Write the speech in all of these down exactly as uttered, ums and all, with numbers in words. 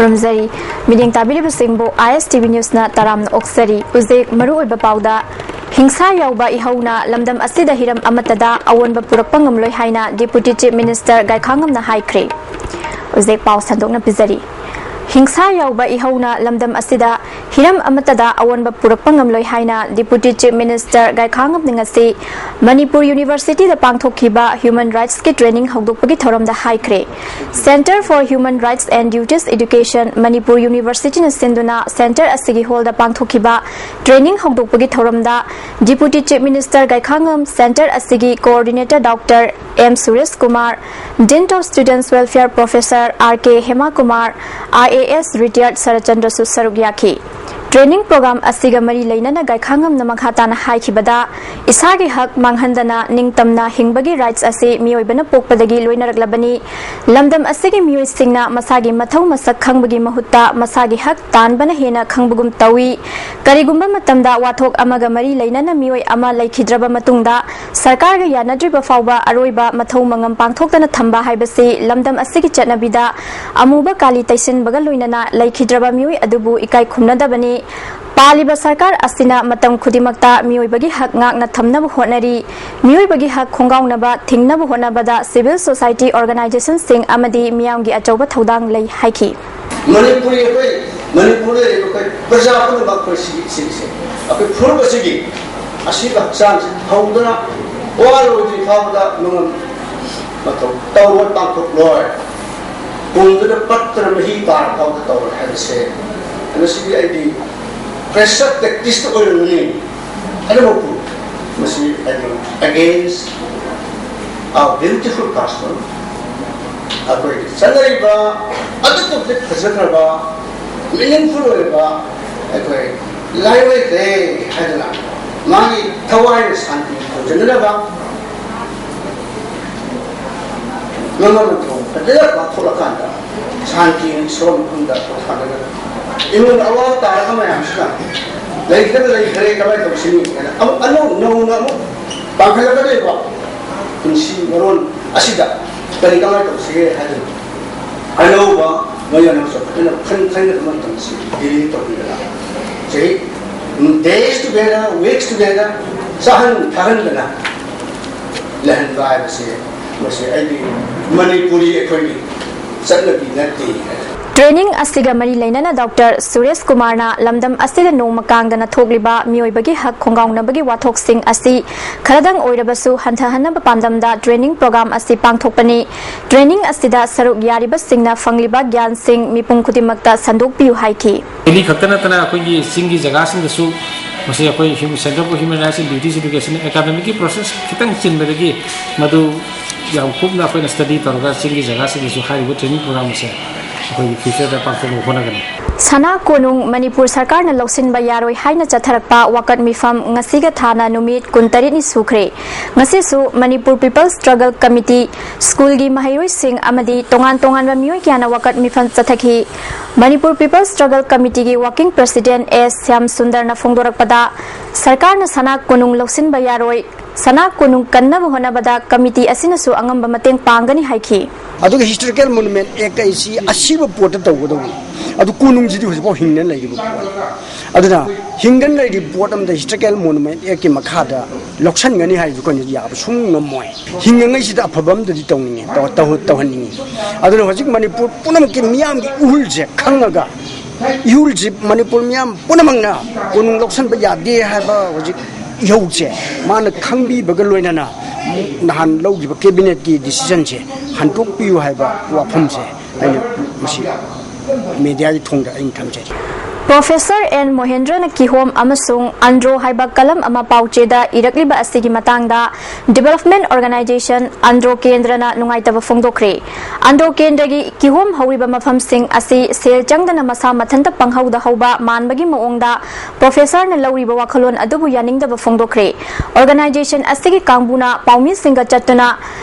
ꯈꯨꯔꯨꯝꯖꯔꯤ꯫ ꯃꯤꯠꯌꯦꯡ ꯇꯥꯕꯤꯔꯤꯕꯁꯤꯡꯕꯨ I S T V Newsꯅ ꯇꯔꯥꯝꯅ ꯑꯣꯛꯆꯔꯤ꯫ ꯍꯧꯖꯤꯛ ꯃꯔꯨꯑꯣꯏꯕ ꯄꯥꯎꯗ, ꯍꯤꯡꯁꯥ ꯌꯥꯎꯕ ꯏꯍꯧꯅ ꯂꯝꯗꯝ ꯑꯁꯤꯗ ꯍꯤꯔꯝ ꯑꯃꯠꯇꯗ ꯑꯑꯣꯟꯕ ꯄꯨꯔꯛꯄ ꯉꯝꯂꯣꯏ ꯍꯥꯏꯅ Deputy Chief Minister ꯒꯥꯏꯈꯥꯉꯝꯅ ꯍꯥꯏꯈ꯭ꯔꯦ꯫ ꯍꯧꯖꯤꯛ ꯄꯥꯎ ꯁꯟꯗꯣꯛꯅ ꯄꯤꯖꯔꯤ꯫ ꯍꯤꯡꯁꯥ ꯌꯥꯎꯕ ꯏꯍꯧꯅ ꯂꯝꯗꯝ ꯑꯁꯤꯗ ꯍꯤꯔꯝ ꯑꯃꯠꯇꯗ ꯑꯑꯣꯟꯕ ꯄꯨꯔꯛꯄ ꯉꯝꯂꯣꯏ ꯍꯥꯏꯅ Deputy Chief Minister ꯒꯥꯏꯈꯥꯉꯝꯅ ꯉꯁꯤ ꯃꯅꯤꯄꯨꯔ Universityꯗ ꯄꯥꯡꯊꯣꯛꯈꯤꯕ Human Rightsꯀꯤ training ꯍꯧꯗꯣꯛꯄꯒꯤ ꯊꯧꯔꯝꯗ ꯍꯥꯏꯈ꯭ꯔꯦ꯫ Centre for Human Rights and Duties Education, Manipur Universityꯅ ꯁꯤꯟꯗꯨꯅ centre ꯑꯁꯤꯒꯤ hallꯗ ꯄꯥꯡꯊꯣꯛꯈꯤꯕ training ꯍꯧꯗꯣꯛꯄꯒꯤ ꯊꯧꯔꯝꯗ Deputy Chief Minister ꯒꯥꯏꯈꯥꯉꯝ centre ꯑꯁꯤꯒꯤ coordinator Doctor M Suresh Kumar, Dean of Students Welfare Professor R K Hema Kumar, I A S retired ꯁꯔꯠꯆꯟꯗ꯭ꯔꯁꯨ ꯁꯔꯨꯛ ꯌꯥꯈꯤ꯫ Training program ꯑꯁꯤꯒ ꯃꯔꯤ ꯂꯩꯅꯅ ꯒꯥꯏꯈꯥꯉꯝꯅ ꯃꯈꯥ ꯇꯥꯅ ꯍꯥꯏꯈꯤꯕꯗ, ꯏꯁꯥꯒꯤ ꯍꯛ ꯃꯥꯡꯍꯟꯗꯅ ꯅꯤꯡꯇꯝꯅ ꯍꯤꯡꯕꯒꯤ rights ꯑꯁꯤ ꯃꯤꯑꯣꯏꯕꯅ ꯄꯣꯛꯄꯗꯒꯤ ꯂꯣꯏꯅꯔꯛꯂꯕꯅꯤ꯫ ꯂꯝꯗꯝ ꯑꯁꯤꯒꯤ ꯃꯤꯑꯣꯏꯁꯤꯡꯅ ꯃꯁꯥꯒꯤ ꯃꯊꯧ ꯃꯁꯛ ꯈꯪꯕꯒꯤ ꯃꯍꯨꯠꯇ ꯃꯁꯥꯒꯤ ꯍꯛ ꯇꯥꯟꯕꯅ ꯍꯦꯟꯅ ꯈꯪꯕꯒꯨꯝ ꯇꯧꯏ꯫ ꯀꯔꯤꯒꯨꯝꯕ ꯃꯇꯝꯗ ꯋꯥꯊꯣꯛ ꯑꯃꯒ ꯃꯔꯤ ꯂꯩꯅꯅ ꯃꯤꯑꯣꯏ ꯑꯃ ꯂꯩꯈꯤꯗ꯭ꯔꯕ ꯃꯇꯨꯡꯗ ꯁꯔꯀꯥꯔꯒ ꯌꯥꯅꯗ꯭ꯔꯤꯕ ꯐꯥꯎꯕ ꯑꯔꯣꯏꯕ ꯃꯊꯧ ꯃꯉꯝ ꯄꯥꯡꯊꯣꯛꯇꯅ ꯊꯝꯕ ꯍꯥꯏꯕꯁꯤ ꯂꯝꯗꯝ ꯑꯁꯤꯒꯤ ꯆꯠꯅꯕꯤꯗ ꯑꯃꯨꯕ ꯀꯥꯂꯤ ꯇꯩꯁꯤꯟꯕꯒ ꯂꯣꯏꯅꯅ ꯂꯩꯈꯤꯗ꯭ꯔꯕ ꯃꯤꯑꯣꯏ ꯑꯗꯨꯕꯨ ꯏꯀꯥꯏ ꯈꯨꯝꯅꯗꯕꯅꯤ꯫ ꯄꯥꯜꯂꯤꯕ ꯁꯔꯀꯥꯔ ꯑꯁꯤꯅ ꯃꯇꯝ ꯈꯨꯗꯤꯡꯃꯛꯇ ꯃꯤꯑꯣꯏꯕꯒꯤ ꯍꯛ ꯉꯥꯛꯅ ꯊꯝꯅꯕ ꯍꯣꯠꯅꯔꯤ꯫ ꯃꯤꯑꯣꯏꯕꯒꯤ ꯍꯛ ꯈꯣꯡꯒꯥꯎꯅꯕ ꯊꯤꯡꯅꯕ ꯍꯣꯠꯅꯕꯗ civil society organizationꯁꯤꯡ ꯑꯃꯗꯤ ꯃꯤꯌꯥꯝꯒꯤ ꯑꯆꯧꯕ ꯊꯧꯗꯥꯡ ꯂꯩ ꯍꯥꯏꯈꯤ꯫ ꯃꯅꯤꯄꯨꯔꯤ ꯑꯩꯈꯣꯏ, ꯃꯅꯤꯄꯨꯔꯗ ꯂꯩꯔꯤꯕ ꯑꯩꯈꯣꯏ ꯄ꯭ꯔꯖꯥ ꯄꯨꯝꯅꯃꯛ ꯑꯩꯈꯣꯏ ꯁꯤꯒꯤ, ꯁꯤꯒꯤꯁꯦ, ꯑꯩꯈꯣꯏ ꯐꯨꯔꯨꯞ ꯑꯁꯤꯒꯤ ꯑꯁꯤꯕ ꯍꯛꯆꯥꯡꯁꯤ ꯍꯧꯗꯨꯅ ꯋꯥꯔꯣꯏꯗ꯭ꯔꯤ ꯐꯥꯎꯕꯗ ꯃꯉꯝ ꯃꯊꯧ ꯇꯧꯔꯣꯏ, ꯄꯥꯡꯊꯣꯛꯂꯣꯏ꯫ ꯄꯨꯝꯗꯨꯅ ꯄꯠꯇꯅ ꯃꯍꯤ ꯇꯥꯔ ꯐꯥꯎꯕ ꯇꯧꯔꯣꯏ ꯍꯥꯏꯕꯁꯦ, ꯃꯁꯤꯗꯤ ꯑꯩꯗꯤ pressure tacticsꯇ ꯑꯣꯏꯔꯝꯒꯅꯤ꯫ ꯑꯗꯨꯕꯨ ꯃꯁꯤ ꯑꯩꯗꯤ against our beautiful custom, ꯑꯩꯈꯣꯏꯒꯤ ꯆꯠꯅꯔꯤꯕ ꯑꯗꯨꯛꯀꯤ ꯃꯇꯤꯛ ꯐꯖꯈ꯭ꯔꯕ, meaningful ꯑꯣꯏꯔꯕ ꯑꯩꯈꯣꯏ ꯂꯥꯏꯔꯣꯏꯈ꯭ꯔꯦ ꯍꯥꯏꯗꯅ ꯃꯥꯒꯤ ꯊꯋꯥꯏꯅ ꯁꯥꯟꯇꯤ ꯐꯪꯖꯅꯅꯕ ꯃꯃꯜ ꯃꯊꯧ ꯐꯖꯅ ꯄꯥꯡꯊꯣꯛꯂꯀꯥꯟꯗ ꯁꯥꯟꯇꯤꯅ ꯏꯁꯣꯔ ꯃꯐꯝꯗ ꯊꯥꯗꯒꯗꯕ꯫ ꯏꯃꯨꯡꯗ ꯑꯋꯥꯕ ꯇꯥꯔꯕ ꯃꯌꯥꯝꯁꯤꯅ ꯂꯩꯈ꯭ꯔꯦ, ꯂꯩꯈ꯭ꯔꯦ, ꯀꯃꯥꯏꯅ ꯇꯧꯁꯤꯅꯤ ꯍꯥꯏꯅ ꯑꯃꯨꯛ ꯑꯅꯧ ꯅꯧꯅ ꯑꯃꯨꯛ ꯄꯥꯡꯈꯠꯂꯛꯀꯗꯧꯔꯤꯕ ꯄꯨꯟꯁꯤ ꯃꯔꯣꯟ ꯑꯁꯤꯗ ꯀꯔꯤ ꯀꯃꯥꯏꯅ ꯇꯧꯁꯤꯒꯦ ꯍꯥꯏꯗꯅ ꯑꯅꯧꯕ ꯃꯌꯥꯝꯅꯁꯨ ꯐꯖꯅ ꯈꯟ ꯈꯟꯒꯗꯕ ꯃꯇꯝꯁꯤ ꯗꯤꯂꯦ ꯇꯧꯕꯤꯗꯅ ꯆꯍꯤ days together, weeks together, ꯆꯥꯍꯟ ꯊꯛꯍꯟꯗꯅ ꯂꯩꯍꯟꯕ ꯍꯥꯏꯕꯁꯦ, ꯃꯁꯤ ꯑꯩꯒꯤ ꯃꯅꯤꯄꯨꯔꯤ ꯑꯩꯈꯣꯏꯒꯤ ꯆꯠꯅꯕꯤ ꯅꯠꯇꯦ꯫ ꯇ꯭ꯔꯦꯅꯤꯡ ꯑꯁꯤꯒ ꯃꯔꯤ ꯂꯩꯅꯅ ꯗꯣꯛꯇꯔ ꯁꯨꯔꯦꯁ ꯀꯨꯃꯥꯔꯅ ꯂꯝꯗꯝ ꯑꯁꯤꯗ ꯅꯣꯡꯃ ꯀꯥꯡꯗꯅ ꯊꯣꯛꯂꯤꯕ ꯃꯤꯑꯣꯏꯕꯒꯤ ꯍꯛ ꯈꯣꯡꯒꯥꯎꯅꯕꯒꯤ ꯋꯥꯊꯣꯛꯁꯤꯡ ꯑꯁꯤ ꯈꯔꯗꯪ ꯑꯣꯏꯔꯕꯁꯨ ꯍꯟꯊꯍꯟꯅꯕ ꯄꯥꯟꯗꯝꯗ ꯇ꯭ꯔꯦꯅꯤꯡ ꯄ꯭ꯔꯣꯒ꯭ꯔꯥꯝ ꯑꯁꯤ ꯄꯥꯡꯊꯣꯛꯄꯅꯤ꯫ ꯇ꯭ꯔꯦꯅꯤꯡ ꯑꯁꯤꯗ ꯁꯔꯨꯛ ꯌꯥꯔꯤꯕꯁꯤꯡꯅ ꯐꯪꯂꯤꯕ ꯒ꯭ꯌꯥꯟꯁꯤꯡ ꯃꯤꯄꯨꯝ ꯈꯨꯗꯤꯡꯃꯛꯇ ꯁꯟꯗꯣꯛꯄꯤꯌꯨ ꯍꯥꯏꯈꯤ꯫ ꯗꯦꯜꯂꯤ ꯈꯛꯇ ꯅꯠꯇꯅ ꯑꯩꯈꯣꯏꯒꯤ ꯆꯤꯡꯒꯤ ꯖꯒꯥꯁꯤꯡꯗꯁꯨ ꯃꯁꯤ ꯑꯩꯈꯣꯏ Center for Human Rights and Duties Education academic ꯀꯤ process ꯈꯤꯇꯪ ꯆꯤꯟꯕꯗꯒꯤ ꯃꯗꯨ ꯌꯥꯝ ꯀꯨꯞꯅ ꯑꯩꯈꯣꯏꯅ study ꯇꯧꯔꯒ ꯆꯤꯡꯒꯤ ꯖꯒꯥꯁꯤꯡꯗꯁꯨ ꯍꯥꯏꯔꯤꯕ training program ꯑꯁꯦ ꯑꯩꯈꯣꯏꯒꯤ future ꯗ ꯄꯥꯡꯊꯣꯛꯅꯕ ꯍꯣꯠꯅꯒꯅꯤ꯫ ꯁꯅꯥ ꯀꯣꯅꯨꯡ ꯃꯅꯤꯄꯨꯔ ꯁꯔꯀꯥꯔꯅ ꯂꯧꯁꯤꯟꯕ ꯌꯥꯔꯣꯏ ꯍꯥꯏꯅ ꯆꯠꯊꯔꯛꯄ ꯋꯥꯀꯠ ꯃꯤꯐꯝ ꯉꯁꯤꯒ ꯊꯥꯅ ꯅꯨꯃꯤꯠ ꯀꯨꯟꯇꯔꯦꯠꯅꯤ ꯁꯨꯈ꯭ꯔꯦ꯫ ꯉꯁꯤꯁꯨ ꯃꯅꯤꯄꯨꯔ People's Struggle Committee, ꯁ꯭ꯀꯨꯜꯒꯤ ꯃꯍꯩꯔꯣꯏꯁꯤꯡ ꯑꯃꯗꯤ ꯇꯣꯉꯥꯟ ꯇꯣꯉꯥꯟꯕ ꯃꯤꯑꯣꯏ ꯀꯌꯥꯅ ꯋꯥꯀꯠ ꯃꯤꯐꯝ ꯆꯠꯊꯈꯤ꯫ ꯃꯅꯤꯄꯨꯔ People's Struggle Committee ꯒꯤ Working President ꯑꯦꯁ ꯁ꯭ꯌꯥꯝ ꯁꯨꯟꯗꯔꯅ ꯐꯣꯡꯗꯣꯔꯛꯄꯗ, ꯁꯔꯀꯥꯔꯅ ꯁꯅꯥ ꯀꯣꯅꯨꯡ ꯂꯧꯁꯤꯟꯕ ꯌꯥꯔꯣꯏ, ꯁꯅꯥ ꯀꯣꯅꯨꯡ ꯀꯟꯅꯕ ꯍꯣꯠꯅꯕꯗ ꯀꯃꯤꯇꯤ ꯑꯁꯤꯅꯁꯨ ꯑꯉꯝꯕ ꯃꯇꯦꯡ ꯄꯥꯡꯒꯅꯤ ꯍꯥꯏꯈꯤ꯫ ꯑꯗꯨꯒ Historical Monument Act ꯑꯁꯤ ꯑꯁꯤꯕ ꯄꯣꯠꯇ ꯇꯧꯒꯗꯧꯕꯅꯤ꯫ ꯑꯗꯨ ꯀꯣꯅꯨꯡꯁꯤꯗꯤ ꯍꯧꯖꯤꯛꯐꯥꯎ ꯍꯤꯡꯗꯅ ꯂꯩꯔꯤꯕ ꯄꯣꯠꯅꯤ꯫ ꯑꯗꯨꯅ ꯍꯤꯡꯗꯅ ꯂꯩꯔꯤꯕ ꯄꯣꯠ ꯑꯃꯗ Historical Monument Act ꯀꯤ ꯃꯈꯥꯗ ꯂꯧꯁꯟꯒꯅꯤ ꯍꯥꯏꯕꯗꯨ ꯑꯩꯈꯣꯏꯅ ꯌꯥꯕ ꯁꯨꯡ ꯉꯝꯃꯣꯏ꯫ ꯍꯤꯡꯉꯤꯉꯩꯁꯤꯗ ꯑꯐꯕ ꯑꯃꯗꯗꯤ ꯇꯧꯅꯤꯡꯉꯤ, ꯇꯧ- ꯇꯧꯍꯟꯅꯤꯡꯉꯤ꯫ ꯑꯗꯨꯅ ꯍꯧꯖꯤꯛ ꯃꯅꯤꯄꯨꯔ ꯄꯨꯝꯅꯃꯛꯀꯤ ꯃꯤꯌꯥꯝꯒꯤ ꯏꯍꯨꯜꯁꯦ ꯈꯪꯉꯒ, ꯏꯍꯨꯜꯁꯤ ꯃꯅꯤꯄꯨꯔ ꯃꯤꯌꯥꯝ ꯄꯨꯝꯅꯃꯛꯅ ꯀꯣꯅꯨꯡ ꯂꯧꯁꯟꯕ ꯌꯥꯗꯦ ꯍꯥꯏꯕ ꯍꯧꯖꯤꯛ ꯏꯍꯧꯁꯦ ꯃꯥꯅ ꯈꯪꯕꯤꯕꯒ ꯂꯣꯏꯅꯅ ꯅꯍꯥꯟ ꯂꯧꯈꯤꯕ Cabinet ꯀꯤ decision ꯁꯦ ꯍꯟꯗꯣꯛꯄꯤꯌꯨ ꯍꯥꯏꯕ ꯋꯥꯐꯝꯁꯦ ꯑꯩꯅ ꯃꯁꯤ media ꯒꯤ ꯊꯣꯡꯗ ꯑꯩꯅ ꯊꯝꯖꯔꯤ꯫ ꯄ꯭ꯔꯣꯐꯦꯁꯔ ꯑꯦꯟ ꯃꯣꯍꯦꯟꯗ꯭ꯔꯅ ꯀꯤꯍꯣꯝ ꯑꯃꯁꯨꯡ ꯑꯟꯗ꯭ꯔꯣ ꯍꯥꯏꯕ ꯀꯂꯝ ꯑꯃ ꯄꯥꯎꯆꯦꯗ ꯏꯔꯛꯂꯤꯕ ꯑꯁꯤꯒꯤ ꯃꯇꯥꯡꯗ Development Organisation ꯑꯟꯗ꯭ꯔꯣ ꯀꯦꯟꯗ꯭ꯔꯅ ꯅꯨꯡꯉꯥꯏꯇꯕ ꯐꯣꯡꯗꯣꯛꯈ꯭ꯔꯦ꯫ ꯑꯟꯗ꯭ꯔꯣ ꯀꯦꯟꯗ꯭ꯔꯒꯤ ꯀꯤꯍꯣꯝ ꯍꯧꯔꯤꯕ ꯃꯐꯝꯁꯤꯡ ꯑꯁꯤ ꯁꯦꯜ ꯆꯪꯗꯅ ꯃꯁꯥ ꯃꯊꯟꯇ ꯄꯪꯍꯧꯗ ꯍꯧꯕ ꯃꯥꯟꯕꯒꯤ ꯃꯑꯣꯡꯗ ꯄ꯭ꯔꯣꯐꯦꯁꯔꯅ ꯂꯧꯔꯤꯕ ꯋꯥꯈꯜꯂꯣꯟ ꯑꯗꯨꯕꯨ ꯌꯥꯅꯤꯡꯗꯕ ꯐꯣꯡꯗꯣꯛꯈ꯭ꯔꯦ꯫ Organisation ꯑꯁꯤꯒꯤ ꯀꯥꯡꯕꯨꯅ ꯄꯥꯎꯃꯤꯁꯤꯡꯒ ꯆꯠꯇꯨꯅ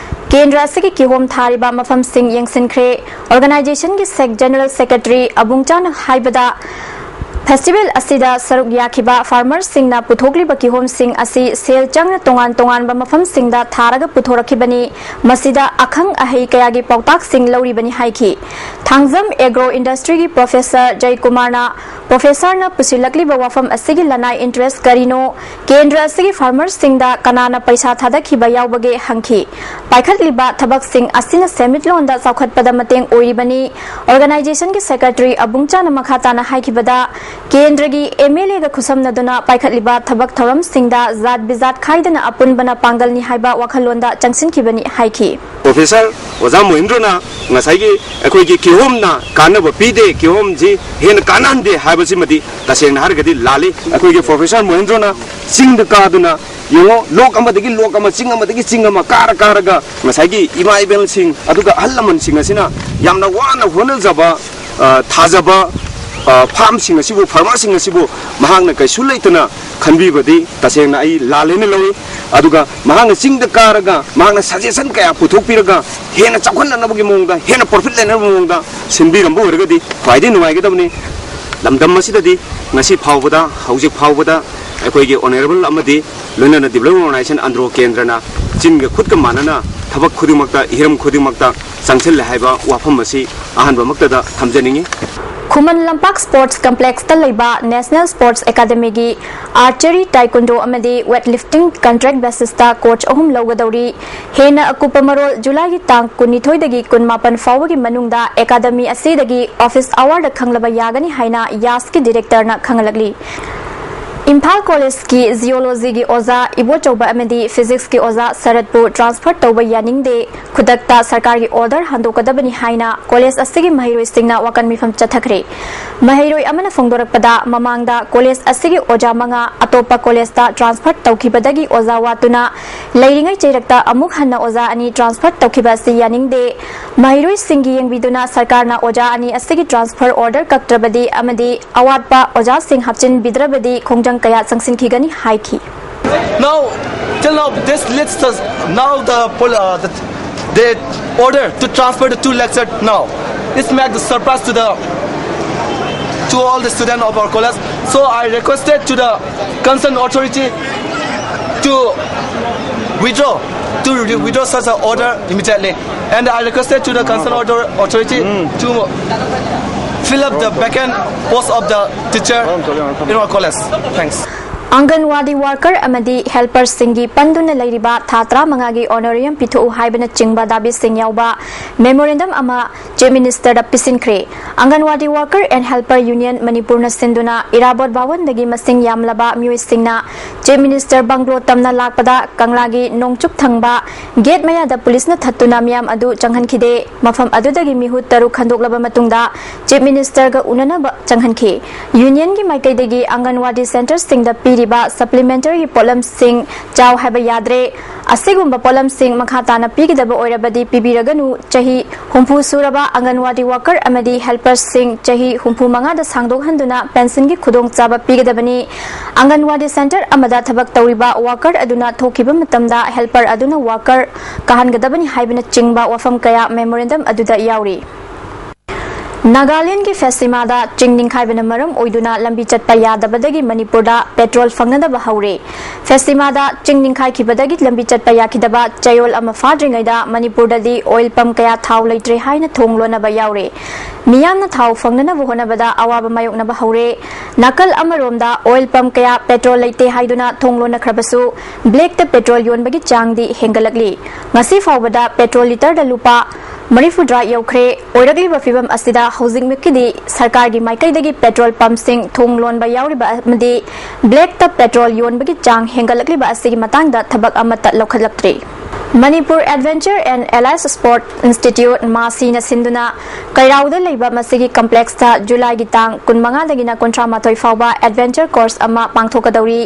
ꯀꯦꯟꯗ꯭ꯔ ꯑꯁꯤꯒꯤ ꯀꯤꯍꯣꯝ ꯊꯥꯔꯤꯕ ꯃꯐꯝꯁꯤꯡ ꯌꯦꯡꯁꯤꯟꯈ꯭ꯔꯦ꯫ Organisation ꯒꯤ Sec- General Secretary ꯑꯕꯨꯡꯆꯥꯅ ꯍꯥꯏꯕꯗ, ꯐꯦꯁꯇꯤꯚꯦꯜ ꯑꯁꯤꯗ ꯁꯔꯨꯛ ꯌꯥꯈꯤꯕ ꯐꯥꯔꯃꯔꯁꯤꯡꯅ ꯄꯨꯊꯣꯛꯂꯤꯕ ꯀꯤꯍꯣꯝꯁꯤꯡ ꯑꯁꯤ ꯁꯦꯜ ꯆꯪꯅ ꯇꯣꯉꯥꯟ ꯇꯣꯉꯥꯟꯕ ꯃꯐꯝꯁꯤꯡꯗ ꯊꯥꯔꯒ ꯄꯨꯊꯣꯔꯛꯈꯤꯕꯅꯤ꯫ ꯃꯁꯤꯗ ꯑꯈꯪ ꯑꯍꯩ ꯀꯌꯥꯒꯤ ꯄꯥꯎꯇꯥꯛꯁꯤꯡ ꯂꯧꯔꯤꯕꯅꯤ ꯍꯥꯏꯈꯤ꯫ ꯊꯥꯡꯖꯝ ꯑꯦꯒ꯭ꯔꯣ ꯏꯟꯗꯁꯇ꯭ꯔꯤꯒꯤ ꯄ꯭ꯔꯣꯐꯦꯁꯔ ꯖꯌꯀꯨꯃꯥꯔꯅ ꯄ꯭ꯔꯣꯐꯦꯁꯔꯅ ꯄꯨꯁꯤꯜꯂꯛꯂꯤꯕ ꯋꯥꯐꯝ ꯑꯁꯤꯒꯤ ꯂꯅꯥꯏ ꯏꯟꯇꯔꯦꯁ ꯀꯔꯤꯅꯣ? ꯀꯦꯟꯗ꯭ꯔ ꯑꯁꯤꯒꯤ ꯐꯥꯔꯃꯔꯁꯤꯡꯗ ꯀꯅꯥꯅ ꯄꯩꯁꯥ ꯊꯥꯗꯈꯤꯕ ꯌꯥꯎꯕꯒꯦ ꯍꯪꯈꯤ꯫ ꯄꯥꯏꯈꯠꯂꯤꯕ ꯊꯕꯛꯁꯤꯡ ꯑꯁꯤꯅ ꯁꯦꯟꯃꯤꯠꯂꯣꯟꯗ ꯆꯥꯎꯈꯠꯄꯗ ꯃꯇꯦꯡ ꯑꯣꯏꯔꯤꯕꯅꯤ꯫ ꯑꯣꯔꯒꯅꯥꯏꯖꯦꯁꯟꯒꯤ ꯁꯦꯀ꯭ꯔꯦꯇꯔꯤ ꯑꯕꯨꯡꯆꯥꯅ ꯃꯈꯥ ꯇꯥꯅ ꯍꯥꯏꯈꯤꯕꯗ, ꯀꯦꯟꯗ꯭ꯔꯒꯤ ꯑꯦꯝ ꯑꯦꯜ ꯑꯦꯒ ꯈꯨꯠꯁꯝꯅꯗꯨꯅ ꯄꯥꯏꯈꯠꯂꯤꯕ ꯊꯕꯛ ꯊꯧꯔꯝꯁꯤꯡꯗ ꯖꯥꯠ ꯕꯤꯖꯥꯠ ꯈꯥꯏꯗꯅ ꯑꯄꯨꯟꯕꯅ ꯄꯥꯡꯒꯜꯅꯤ ꯍꯥꯏꯕ ꯋꯥꯈꯜꯂꯣꯟꯗ ꯆꯪꯁꯤꯟꯈꯤꯕꯅꯤ ꯍꯥꯏꯈꯤ꯫ ꯄ꯭ꯔꯣꯐꯦꯁꯔ ꯑꯣꯖꯥ ꯃꯣꯍꯦꯟꯗ꯭ꯔꯣꯅ ꯉꯁꯥꯏꯒꯤ ꯑꯩꯈꯣꯏꯒꯤ ꯀꯤꯍꯣꯝꯅ ꯀꯥꯟꯅꯕ ꯄꯤꯗꯦ, ꯀꯤꯍꯣꯝꯁꯤ ꯍꯦꯟꯅ ꯀꯥꯟꯅꯍꯟꯗꯦ ꯍꯥꯏꯕꯁꯤꯃꯗꯤ ꯇꯁꯦꯡꯅ ꯍꯥꯏꯔꯒꯗꯤ ꯂꯥꯜꯂꯤ꯫ ꯑꯩꯈꯣꯏꯒꯤ ꯄ꯭ꯔꯣꯐꯦꯁꯔ ꯃꯣꯍꯦꯟꯗ꯭ꯔꯣꯅ ꯆꯤꯡꯗ ꯀꯥꯗꯨꯅ ꯌꯦꯡꯉꯣ, ꯂꯣꯛ ꯑꯃꯗꯒꯤ ꯂꯣꯛ ꯑꯃ, ꯆꯤꯡ ꯑꯃꯗꯒꯤ ꯆꯤꯡ ꯑꯃ ꯀꯥꯔ ꯀꯥꯔꯒ ꯉꯁꯥꯏꯒꯤ ꯏꯃꯥ ꯏꯕꯦꯜꯁꯤꯡ, ꯑꯗꯨꯒ ꯑꯍꯜ ꯂꯃꯟꯁꯤꯡ ꯑꯁꯤꯅ ꯌꯥꯝꯅ ꯋꯥꯅ ꯍꯣꯠꯅꯖꯕ, ꯑ, ꯊꯥꯖꯕ, ꯑ, ꯐꯥꯝꯁꯤꯡ ꯑꯁꯤꯕꯨ, ꯐꯥꯔꯃꯔꯁꯤꯡ ꯑꯁꯤꯕꯨ ꯃꯍꯥꯛꯅ ꯀꯩꯁꯨ ꯂꯩꯇꯅ ꯈꯟꯕꯤꯕꯗꯤ ꯇꯁꯦꯡꯅ ꯑꯩ ꯂꯥꯜꯂꯦꯅ ꯂꯧꯏ꯫ ꯑꯗꯨꯒ ꯃꯍꯥꯛꯅ ꯆꯤꯡꯗ ꯀꯥꯔꯒ ꯃꯍꯥꯛꯅ ꯁꯖꯦꯁꯟ ꯀꯌꯥ ꯄꯨꯊꯣꯛꯄꯤꯔꯒ ꯍꯦꯟꯅ ꯆꯥꯎꯈꯠꯅꯅꯕꯒꯤ ꯃꯑꯣꯡꯗ, ꯍꯦꯟꯅ ꯄ꯭ꯔꯣꯐꯤꯠ ꯂꯩꯅꯕꯒꯤ ꯃꯑꯣꯡꯗ ꯁꯤꯟꯕꯤꯔꯝꯕ ꯑꯣꯏꯔꯒꯗꯤ ꯈ꯭ꯋꯥꯏꯗꯒꯤ ꯅꯨꯡꯉꯥꯏꯒꯗꯕꯅꯤ꯫ ꯂꯝꯗꯝ ꯑꯁꯤꯗꯗꯤ ꯉꯁꯤ ꯐꯥꯎꯕꯗ, ꯍꯧꯖꯤꯛ ꯐꯥꯎꯕꯗ ꯑꯩꯈꯣꯏꯒꯤ ꯑꯣꯅꯔꯦꯕꯜ ꯑꯃꯗꯤ ꯂꯣꯏꯅꯅ ꯗꯤꯕ꯭ꯂꯞꯃꯦꯟ ꯑꯣꯔꯒꯅꯥꯏꯖꯦꯁꯟ ꯑꯟꯗ꯭ꯔꯣ ꯀꯦꯟꯗ꯭ꯔꯅ ꯆꯤꯡꯒ ꯈꯨꯠꯀ ꯃꯥꯟꯅꯅ ꯊꯕꯛ ꯈꯨꯗꯤꯡꯃꯛꯇ, ꯍꯤꯔꯝ ꯈꯨꯗꯤꯡꯃꯛꯇ ꯆꯪꯁꯤꯜꯂꯦ ꯍꯥꯏꯕ ꯋꯥꯐꯝ ꯑꯁꯤ ꯑꯍꯥꯟꯕꯃꯛꯇꯗ ꯊꯝꯖꯅꯤꯡꯏ꯫ ꯈꯨꯃꯟ ꯂꯝꯄꯥꯛ ꯁ꯭ꯄꯣꯔꯠꯁ ꯀꯝꯄ꯭ꯂꯦꯛꯁꯇ ꯂꯩꯕ ꯅꯦꯁꯅꯦꯜ ꯁ꯭ꯄꯣꯔꯠꯁ ꯑꯦꯀꯥꯗꯃꯤꯒꯤ ꯑꯥꯔꯆꯔꯤ, ꯇꯥꯏꯀꯨꯟꯗꯣ ꯑꯃꯗꯤ ꯋꯦꯠ ꯂꯤꯐꯇꯤꯡ ꯀꯟꯇ꯭ꯔꯦꯛ ꯕꯦꯁꯤꯁꯇ ꯀꯣꯆ ꯑꯍꯨꯝ ꯂꯧꯒꯗꯧꯔꯤ꯫ ꯍꯦꯟꯅ ꯑꯀꯨꯞꯄ ꯃꯔꯣꯜ ꯖꯨꯂꯥꯏꯒꯤ ꯇꯥꯡ ꯀꯨꯟꯅꯤꯊꯣꯏꯗꯒꯤ ꯀꯨꯟꯃꯥꯄꯟ ꯐꯥꯎꯕꯒꯤ ꯃꯅꯨꯡꯗ ꯑꯦꯀꯥꯗꯃꯤ ꯑꯁꯤꯗꯒꯤ ꯑꯣꯐꯤꯁ ꯑꯋꯥꯔꯗ ꯈꯪꯂꯕ ꯌꯥꯒꯅꯤ ꯍꯥꯏꯅ ꯌꯥꯁꯀꯤ ꯗꯤꯔꯦꯛꯇꯔꯅ ꯈꯪꯍꯜꯂꯛꯂꯤ꯫ ꯏꯝꯐꯥꯜ ꯀꯣꯂꯦꯖꯀꯤ ꯖꯤꯑꯣꯂꯣꯖꯤꯒꯤ ꯑꯣꯖꯥ ꯏꯕꯣꯆꯧꯕ ꯑꯃꯗꯤ ꯐꯤꯖꯤꯛꯁꯀꯤ ꯑꯣꯖꯥ ꯁꯔꯠꯄꯨ ꯇ꯭ꯔꯥꯟꯁꯐꯔ ꯇꯧꯕ ꯌꯥꯅꯤꯡꯗꯦ, ꯈꯨꯗꯛꯇ ꯁꯔꯀꯥꯔꯒꯤ ꯑꯣꯔꯗꯔ ꯍꯟꯗꯣꯛꯀꯗꯕꯅꯤ ꯍꯥꯏꯅ ꯀꯣꯂꯦꯖ ꯑꯁꯤꯒꯤ ꯃꯍꯩꯔꯣꯏꯁꯤꯡꯅ ꯋꯥꯀꯟ ꯃꯤꯐꯝ ꯆꯠꯊꯈ꯭ꯔꯦ꯫ ꯃꯍꯩꯔꯣꯏ ꯑꯃꯅ ꯐꯣꯡꯗꯣꯔꯛꯄꯗ, ꯃꯃꯥꯡꯗ ꯀꯣꯂꯦꯖ ꯑꯁꯤꯒꯤ ꯑꯣꯖꯥ ꯃꯉꯥ ꯑꯇꯣꯞꯄ ꯀꯣꯂꯦꯖꯇ ꯇ꯭ꯔꯥꯟꯁꯐꯔ ꯇꯧꯈꯤꯕꯗꯒꯤ ꯑꯣꯖꯥ ꯋꯥꯠꯇꯨꯅ ꯂꯩꯔꯤꯉꯩ ꯆꯩꯔꯛꯇ ꯑꯃꯨꯛ ꯍꯟꯅ ꯑꯣꯖꯥ ꯑꯅꯤ ꯇ꯭ꯔꯥꯟꯁꯐꯔ ꯇꯧꯈꯤꯕ ꯑꯁꯤ ꯌꯥꯅꯤꯡꯗꯦ꯫ ꯃꯍꯩꯔꯣꯏꯁꯤꯡꯒꯤ ꯌꯦꯡꯕꯤꯗꯨꯅ ꯁꯔꯀꯥꯔꯅ ꯑꯣꯖꯥ ꯑꯅꯤ ꯑꯁꯤꯒꯤ ꯇ꯭ꯔꯥꯟꯁꯐꯔ ꯑꯣꯔꯗꯔ ꯀꯛꯇ꯭ꯔꯕꯗꯤ ꯑꯃꯗꯤ ꯑꯋꯥꯠꯄ ꯑꯣꯖꯥꯁꯤꯡ ꯍꯥꯞꯆꯤꯟꯕꯤꯗ꯭ꯔꯕꯗꯤ ꯈꯣꯡꯖꯪ ꯀꯌꯥ ꯆꯪꯁꯤꯟꯈꯤꯒꯅꯤ ꯍꯥꯏꯈꯤ꯫ Now, till now, this leads us now the, pol- uh, the they order to transfer the two lecturer now. It's make the surprise to the to all the students of our college. So I requested to the concerned authority to withdraw, to re- withdraw such an order immediately. And I requested to the concerned order authority to fill up the vacant post of the teacher in our college. Thanks. ꯑꯪꯒꯟꯋꯥꯗꯤ worker ꯑꯃꯗꯤ ꯍꯦꯜꯄꯔꯁꯤꯡꯒꯤ ꯄꯟꯗꯨꯅ ꯂꯩꯔꯤꯕ ꯊꯥ ꯇꯔꯥꯃꯉꯥꯒꯤ ꯑꯣꯅꯔꯤꯌꯝ ꯄꯤꯊꯣꯛꯎ ꯍꯥꯏꯕꯅꯆꯤꯡꯕ ꯗꯥꯕꯤꯁꯤꯡ ꯌꯥꯎꯕ memorandum ꯑꯃ chief ꯃꯤꯅꯤꯁꯇꯔꯗ ꯄꯤꯁꯤꯟꯈ꯭ꯔꯦ꯫ Anganwadi worker and helper union ꯃꯅꯤꯄꯨꯔꯅ ꯁꯤꯟꯗꯨꯅ ꯏꯔꯥꯕꯣꯠ ꯚꯥꯋꯟꯗꯒꯤ ꯃꯁꯤꯡ ꯌꯥꯝꯂꯕ ꯃꯤꯑꯣꯏꯁꯤꯡꯅ ꯆꯤꯐ ꯃꯤꯅꯤꯁꯇꯔ ꯕꯪꯒ꯭ꯂꯣ ꯇꯝꯅ ꯂꯥꯛꯄꯗ ꯀꯪꯂꯥꯒꯤ ꯅꯣꯡꯆꯨꯞ ꯊꯪꯕ ꯒꯦꯠ ꯃꯌꯥꯗ ꯄꯨꯂꯤꯁꯅ ꯊꯠꯇꯨꯅ ꯃꯤꯌꯥꯝ ꯑꯗꯨ ꯆꯪꯍꯟꯈꯤꯗꯦ꯫ ꯃꯐꯝ ꯑꯗꯨꯗꯒꯤ ꯃꯤꯍꯨꯠ ꯇꯔꯨꯛ ꯈꯟꯗꯣꯛꯂꯕ ꯃꯇꯨꯡꯗ ꯆꯤꯐ ꯃꯤꯅꯤꯁꯇꯔꯒ ꯎꯅꯅꯕ ꯆꯪꯍꯟꯈꯤ꯫ ꯌꯨꯅꯤꯌꯟꯒꯤ ꯃꯥꯏꯀꯩꯗꯒꯤ ꯑꯪꯒꯟꯋꯥꯗꯤ ꯁꯦꯟꯇꯔꯁꯤꯡꯗ ꯄꯤꯔꯤꯕ ꯁꯄ꯭ꯂꯤꯃꯦꯟꯇꯔꯤ ꯄꯣꯠꯂꯝꯁꯤꯡ ꯆꯥꯎ ꯍꯥꯏꯕ ꯌꯥꯗ꯭ꯔꯦ꯫ ꯑꯁꯤꯒꯨꯝꯕ ꯄꯣꯠꯂꯝꯁꯤꯡ ꯃꯈꯥ ꯇꯥꯅ ꯄꯤꯒꯗꯕ ꯑꯣꯏꯔꯕꯗꯤ ꯄꯤꯕꯤꯔꯒꯅꯨ꯫ ꯆꯍꯤ ꯍꯨꯝꯐꯨ ꯁꯨꯔꯕ ꯑꯪꯒꯟꯋꯥꯗꯤ ꯋꯥꯀꯔ ꯑꯃꯗꯤ ꯍꯦꯜꯄꯔꯁꯤꯡ ꯆꯍꯤ ꯍꯨꯝꯐꯨ ꯃꯉꯥꯗ ꯁꯥꯡꯗꯣꯛꯍꯟꯗꯨꯅ ꯄꯦꯟꯁꯤꯟꯒꯤ ꯈꯨꯗꯣꯡꯆꯥꯕ ꯄꯤꯒꯗꯕꯅꯤ꯫ ꯑꯪꯒꯟꯋꯥꯗꯤ ꯁꯦꯟꯇꯔ ꯑꯃꯗ ꯊꯕꯛ ꯇꯧꯔꯤꯕ ꯋꯥꯀꯔ ꯑꯗꯨꯅ ꯊꯣꯛꯈꯤꯕ ꯃꯇꯝꯗ ꯍꯦꯜꯄꯔ ꯑꯗꯨꯅ ꯋꯥꯀꯔ ꯀꯥꯍꯟꯒꯗꯕꯅꯤ ꯍꯥꯏꯕꯅꯆꯤꯡꯕ ꯋꯥꯐꯝ ꯀꯌꯥ ꯃꯦꯃꯣꯔꯦꯟꯗꯝ ꯑꯗꯨꯗ ꯌꯥꯎꯔꯤ꯫ ꯅꯥꯒꯥꯂꯦꯟꯗꯒꯤ ꯐꯦꯁꯤꯃꯥꯗ ꯆꯤꯡ ꯅꯤꯡꯈꯥꯏꯕꯅ ꯃꯔꯝ ꯑꯣꯏꯗꯨꯅ ꯂꯝꯕꯤ ꯆꯠꯄ ꯌꯥꯗꯕꯗꯒꯤ ꯃꯅꯤꯄꯨꯔꯗ ꯄꯦꯇ꯭ꯔꯣꯜ ꯐꯪꯅꯗꯕ ꯍꯧꯔꯦ꯫ ꯐꯦꯁꯤꯃꯥꯗ ꯆꯤꯡ ꯅꯤꯡꯈꯥꯏꯈꯤꯕꯗꯒꯤ ꯂꯝꯕꯤ ꯆꯠꯄ ꯌꯥꯈꯤꯗꯕ ꯆꯌꯣꯜ ꯑꯃ ꯐꯥꯗ꯭ꯔꯤꯉꯩꯗ ꯃꯅꯤꯄꯨꯔꯗꯗꯤ ꯑꯣꯏꯜ ꯄꯝ ꯀꯌꯥ ꯊꯥꯎ ꯂꯩꯇ꯭ꯔꯦ ꯍꯥꯏꯅ ꯊꯣꯡ ꯂꯣꯟꯅꯕ ꯌꯥꯎꯔꯦ꯫ ꯃꯤꯌꯥꯝꯅ ꯊꯥꯎ ꯐꯪꯅꯅꯕ ꯍꯣꯠꯅꯕꯗ ꯑꯋꯥꯕ ꯃꯥꯌꯣꯛꯅꯕ ꯍꯧꯔꯦ꯫ ꯅꯥꯀꯜ ꯑꯃꯔꯣꯝꯗ ꯑꯣꯏꯜ ꯄꯝ ꯀꯌꯥ ꯄꯦꯇ꯭ꯔꯣꯜ ꯂꯩꯇꯦ ꯍꯥꯏꯗꯨꯅ ꯊꯣꯡ ꯂꯣꯟꯅꯈ꯭ꯔꯕꯁꯨ ꯕ꯭ꯂꯦꯛꯇ ꯄꯦꯇ꯭ꯔꯣꯜ ꯌꯣꯟꯕꯒꯤ ꯆꯥꯡꯗꯤ ꯍꯦꯟꯒꯠꯂꯛꯂꯤ꯫ ꯉꯁꯤ ꯐꯥꯎꯕꯗ ꯄꯦꯇ꯭ꯔꯣꯜ ꯂꯤꯇꯔꯗ ꯂꯨꯄꯥ ꯃꯔꯤꯐꯨꯇꯔꯥ ꯌꯧꯈ꯭ꯔꯦ꯫ ꯑꯣꯏꯔꯛꯂꯤꯕ ꯐꯤꯕꯝ ꯑꯁꯤꯗ ꯍꯧꯖꯤꯛꯃꯛꯀꯤꯗꯤ ꯁꯔꯀꯥꯔꯒꯤ ꯃꯥꯏꯀꯩꯗꯒꯤ ꯄꯦꯇ꯭ꯔꯣꯜ ꯄꯝꯁꯤꯡ ꯊꯣꯡ ꯂꯣꯟꯕ ꯌꯥꯎꯔꯤꯕ ꯑꯃꯗꯤ ꯕ꯭ꯂꯦꯛꯇ ꯄꯦꯇ꯭ꯔꯣꯜ ꯌꯣꯟꯕꯒꯤ ꯆꯥꯡ ꯍꯦꯟꯒꯠꯂꯛꯂꯤꯕ ꯑꯁꯤꯒꯤ ꯃꯇꯥꯡꯗ ꯊꯕꯛ ꯑꯃꯠꯇ ꯂꯧꯈꯠꯂꯛꯇ꯭ꯔꯤ꯫ Manipur adventure and allied sport institute, ꯃꯥꯁꯤꯅ ꯁꯤꯟꯗꯨꯅ ꯀꯩꯔꯥꯎꯗ ꯂꯩꯕ ꯃꯁꯤꯒꯤ ꯀꯝꯄ꯭ꯂꯦꯛꯁꯇ ꯖꯨꯂꯥꯏꯒꯤ ꯇꯥꯡ ꯀꯨꯟꯃꯉꯥꯗꯒꯤꯅ ꯀꯨꯟꯊ꯭ꯔꯥꯃꯥꯊꯣꯏ ꯐꯥꯎꯕ ꯑꯦꯗꯚꯦꯟꯆꯔ ꯀꯣꯔꯁ ꯑꯃ ꯄꯥꯡꯊꯣꯛꯀꯗꯧꯔꯤ꯫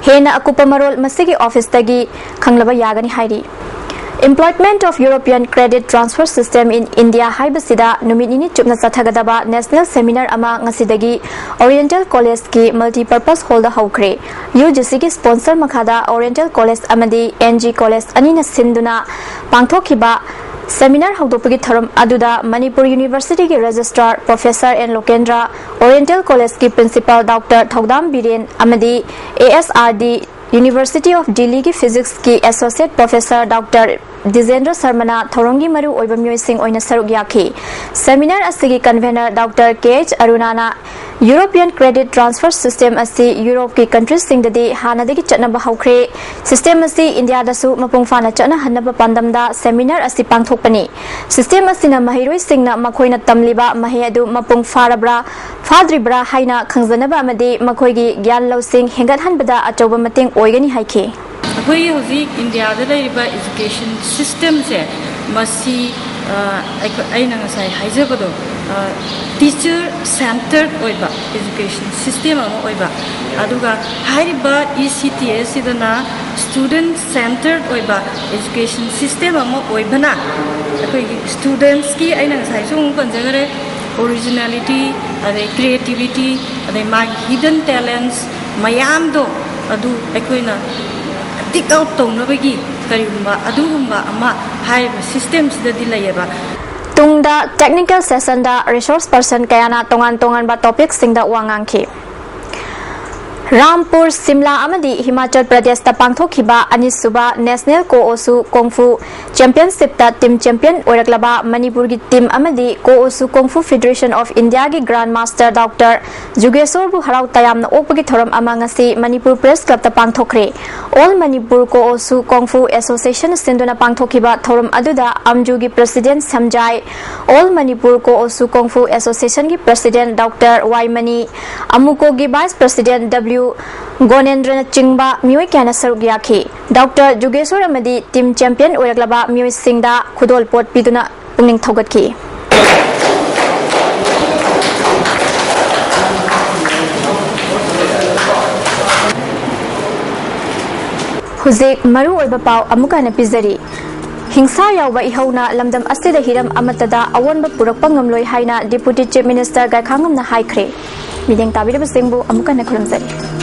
ꯍꯦꯟꯅ ꯑꯀꯨꯞꯄ ꯃꯔꯣꯜ ꯃꯁꯤꯒꯤ ꯑꯣꯐꯤꯁꯇꯒꯤ ꯈꯪꯂꯕ ꯌꯥꯒꯅꯤ ꯍꯥꯏꯔꯤ꯫ Employment of European Credit Transfer System in India ꯍꯥꯏꯕꯁꯤꯗ ꯅꯨꯃꯤꯠ ꯅꯤꯅꯤ ꯆꯨꯞꯅ ꯆꯠꯊꯒꯗꯕ ꯅꯦꯁꯅꯦꯜ ꯁꯦꯃꯤꯅꯥꯔ ꯑꯃ ꯉꯁꯤꯗꯒꯤ ꯑꯣꯔꯤꯌꯦꯟꯇꯦꯜ ꯀꯣꯂꯦꯖꯀꯤ ꯃꯜꯇꯤꯄꯔꯄꯁ ꯍꯣꯜꯗ ꯍꯧꯈ꯭ꯔꯦ꯫ ꯌꯨ ꯖꯤ ꯁꯤꯒꯤ ꯁ꯭ꯄꯣꯟꯁꯔ ꯃꯈꯥꯗ ꯑꯣꯔꯤꯌꯦꯟꯇꯦꯜ ꯀꯣꯂꯦꯖ ꯑꯃꯗꯤ ꯑꯦꯟ ꯖꯤ ꯀꯣꯂꯦꯖ ꯑꯅꯤꯅ ꯁꯤꯟꯗꯨꯅ ꯄꯥꯡꯊꯣꯛꯈꯤꯕ Seminar ꯍꯧꯗꯣꯛꯄꯒꯤ ꯊꯧꯔꯝ ꯑꯗꯨꯗ ꯃꯅꯤꯄꯨꯔ ꯌꯨꯅꯤꯚꯔꯁꯤꯇꯤꯒꯤ registrar professor N Lokendra, oriental ꯀꯣꯂꯦꯖꯀꯤ ꯄ꯭ꯔꯤꯟꯁꯤꯄꯥꯜ ꯗꯣꯛꯇꯔ ꯊꯧꯗꯥꯝ ꯕꯤꯔꯦꯟ ꯑꯃꯗꯤ ASRD, University of Delhiꯒꯤ ꯐꯤꯖꯤꯛꯁꯀꯤ ꯑꯦꯁꯣꯁꯤꯌꯦꯠ ꯄ꯭ꯔꯣꯐꯦꯁꯔ ꯗꯣꯛꯇꯔ ꯗꯤꯖꯦꯟꯗ꯭ꯔ ꯁꯔꯃꯅ ꯊꯧꯔꯝꯒꯤ ꯃꯔꯨ ꯑꯣꯏꯕ ꯃꯤꯑꯣꯏꯁꯤꯡ ꯑꯣꯏꯅ ꯁꯔꯨꯛ ꯌꯥꯈꯤ꯫ ꯁꯦꯃꯤꯅꯥꯔ ꯑꯁꯤꯒꯤ ꯀꯟꯚꯦꯅꯔ ꯗꯣꯛꯇꯔ KH ꯑꯔꯨꯅꯥꯅ European credit transfer system ꯑꯁꯤ ꯌꯨꯔꯣꯞꯀꯤ ꯀꯟꯇ꯭ꯔꯤꯁꯤꯡꯗꯗꯤ ꯍꯥꯟꯅꯗꯒꯤ ꯆꯠꯅꯕ ꯍꯧꯈ꯭ꯔꯦ꯫ ꯁꯤꯁꯇꯦꯝ ꯑꯁꯤ ꯏꯟꯗꯤꯌꯥꯗꯁꯨ ꯃꯄꯨꯡ ꯐꯥꯅ ꯆꯠꯅꯍꯟꯅꯕ ꯄꯥꯟꯗꯝꯗ ꯁꯦꯃꯤꯅꯥꯔ ꯑꯁꯤ ꯄꯥꯡꯊꯣꯛꯄꯅꯤ꯫ ꯁꯤꯁꯇꯦꯝ ꯑꯁꯤꯅ ꯃꯍꯩꯔꯣꯏꯁꯤꯡꯅ ꯃꯈꯣꯏꯅ ꯇꯝꯂꯤꯕ ꯃꯍꯩ ꯑꯗꯨ ꯃꯄꯨꯡ ꯐꯥꯔꯕ꯭ꯔꯥ, ꯐꯥꯗ꯭ꯔꯤꯕ꯭ꯔꯥ ꯍꯥꯏꯅ ꯈꯪꯖꯅꯕ ꯑꯃꯗꯤ ꯃꯈꯣꯏꯒꯤ ꯒ꯭ꯌꯥꯟ ꯂꯧꯁꯤꯡ ꯍꯦꯟꯒꯠꯍꯟꯕꯗ ꯑꯆꯧꯕ ꯃꯇꯦꯡ ꯑꯣꯏꯒꯅꯤ ꯍꯥꯏꯈꯤ꯫ ꯑꯩꯈꯣꯏꯒꯤ ꯍꯧꯖꯤꯛ ꯏꯟꯗꯤꯌꯥꯗ ꯂꯩꯔꯤꯕ education systemꯁꯦ, ꯃꯁꯤ, ꯑ, ꯑꯩꯈꯣꯏ, ꯑꯩꯅ ꯉꯁꯥꯏ ꯍꯥꯏꯖꯕꯗꯣ, teacher centered ꯑꯣꯏꯕ education system ꯑꯃ ꯑꯣꯏꯕ, ꯑꯗꯨꯒ ꯍꯥꯏꯔꯤꯕ ECTS ꯁꯤꯗꯅ student centered ꯑꯣꯏꯕ education system ꯑꯃ ꯑꯣꯏꯕꯅ, ꯑꯩꯈꯣꯏꯒꯤ studentsꯀꯤ, ꯑꯩꯅ ꯉꯁꯥꯏꯁꯨ ꯑꯃꯨꯛ ꯄꯟꯖꯈꯔꯦ, originality, ꯑꯗꯩ creativity, ꯑꯗꯩ ꯃꯥꯒꯤ hidden talents ꯃꯌꯥꯝꯗꯣ, ꯑꯗꯨ ꯑꯩꯈꯣꯏꯅ dig out ꯇꯧꯅꯕꯒꯤ ꯀꯔꯤꯒꯨꯝꯕ ꯑꯗꯨꯒꯨꯝꯕ ꯑꯃ ꯍꯥꯏꯔꯤꯕ systemꯁꯤꯗꯗꯤ ꯂꯩꯌꯦꯕ꯫ ꯇꯨꯡꯗ technical sessionꯗ resource person ꯀꯌꯥꯅ ꯇꯣꯉꯥꯟ ꯇꯣꯉꯥꯟꯕ topicꯁꯤꯡꯗ ꯋꯥ ꯉꯥꯡꯈꯤ꯫ ꯔꯥꯝꯄꯨꯔ, ꯁꯤꯝꯂꯥ ꯑꯃꯗꯤ ꯍꯤꯃꯥꯆꯜ ꯄ꯭ꯔꯗꯦꯁꯇ ꯄꯥꯡꯊꯣꯛꯈꯤꯕ ꯑꯅꯤꯁꯨꯕ National Kouoshu Kung Fu Championshipꯇ team champion ꯑꯣꯏꯔꯛꯂꯕ ꯃꯅꯤꯄꯨꯔꯒꯤ team ꯑꯃꯗꯤ Kouoshu Kung Fu Federation of Indiaꯒꯤ Grand Master ꯗꯣꯛꯇꯔ ꯖꯨꯒꯦꯁꯣꯔꯕꯨ ꯍꯔꯥꯎ ꯇꯌꯥꯝꯅ ꯑꯣꯛꯄꯒꯤ ꯊꯧꯔꯝ ꯑꯃ ꯉꯁꯤ Manipur Press Clubꯇ ꯄꯥꯡꯊꯣꯛꯈ꯭ꯔꯦ꯫ All Manipur Kouoshu Kung Fu Association ꯁꯤꯟꯗꯨꯅ ꯄꯥꯡꯊꯣꯛꯈꯤꯕ ꯊꯧꯔꯝ ꯑꯗꯨꯗ ꯑꯝꯖꯨꯒꯤ president Samjai, All Manipur Kouoshu Kung Fu Associationꯒꯤ president ꯗꯣꯛꯇꯔ ꯋꯥꯏꯃꯅꯤ, ꯑꯃꯨꯀꯣꯒꯤ vice president W ꯒꯣꯅꯦꯟꯗ꯭ꯔꯅꯆꯤꯡꯕ ꯃꯤꯑꯣꯏ ꯀꯌꯥꯅ ꯁꯔꯨꯛ ꯌꯥꯈꯤ꯫ ꯗꯣꯛꯇꯔ ꯖꯨꯒꯦꯁꯣꯔ ꯑꯃꯗꯤ team champion ꯑꯣꯏꯔꯛꯂꯕ ꯃꯤꯑꯣꯏꯁꯤꯡꯗ ꯈꯨꯗꯣꯜꯄꯣꯠ ꯄꯤꯗꯨꯅ ꯄꯨꯛꯅꯤꯡ ꯊꯧꯒꯠꯈꯤ꯫ ꯍꯧꯖꯤꯛ ꯃꯔꯨ ꯑꯣꯏꯕ ꯄꯥꯎ ꯑꯃꯨꯛ ꯍꯟꯅ ꯄꯤꯖꯔꯤ꯫ ꯍꯤꯡꯁꯥ ꯌꯥꯎꯕ ꯏꯍꯧꯅ ꯂꯝꯗꯝ ꯑꯁꯤꯗ ꯍꯤꯔꯝ ꯑꯃꯠꯇꯗ ꯑꯑꯣꯟꯕ ꯄꯨꯔꯛꯄ ꯉꯝꯂꯣꯏ ꯍꯥꯏꯅ Deputy Chief Minister ꯒꯥꯏꯈꯥꯉꯝꯅ ꯍꯥꯏꯈ꯭ꯔꯦ꯫ ꯃꯤꯠꯌꯦꯡ ꯇꯥꯕꯤꯔꯤꯕꯁꯤꯡꯕꯨ ꯑꯃꯨꯛ ꯍꯟꯅ ꯈꯨꯔꯨꯝꯖꯔꯤ꯫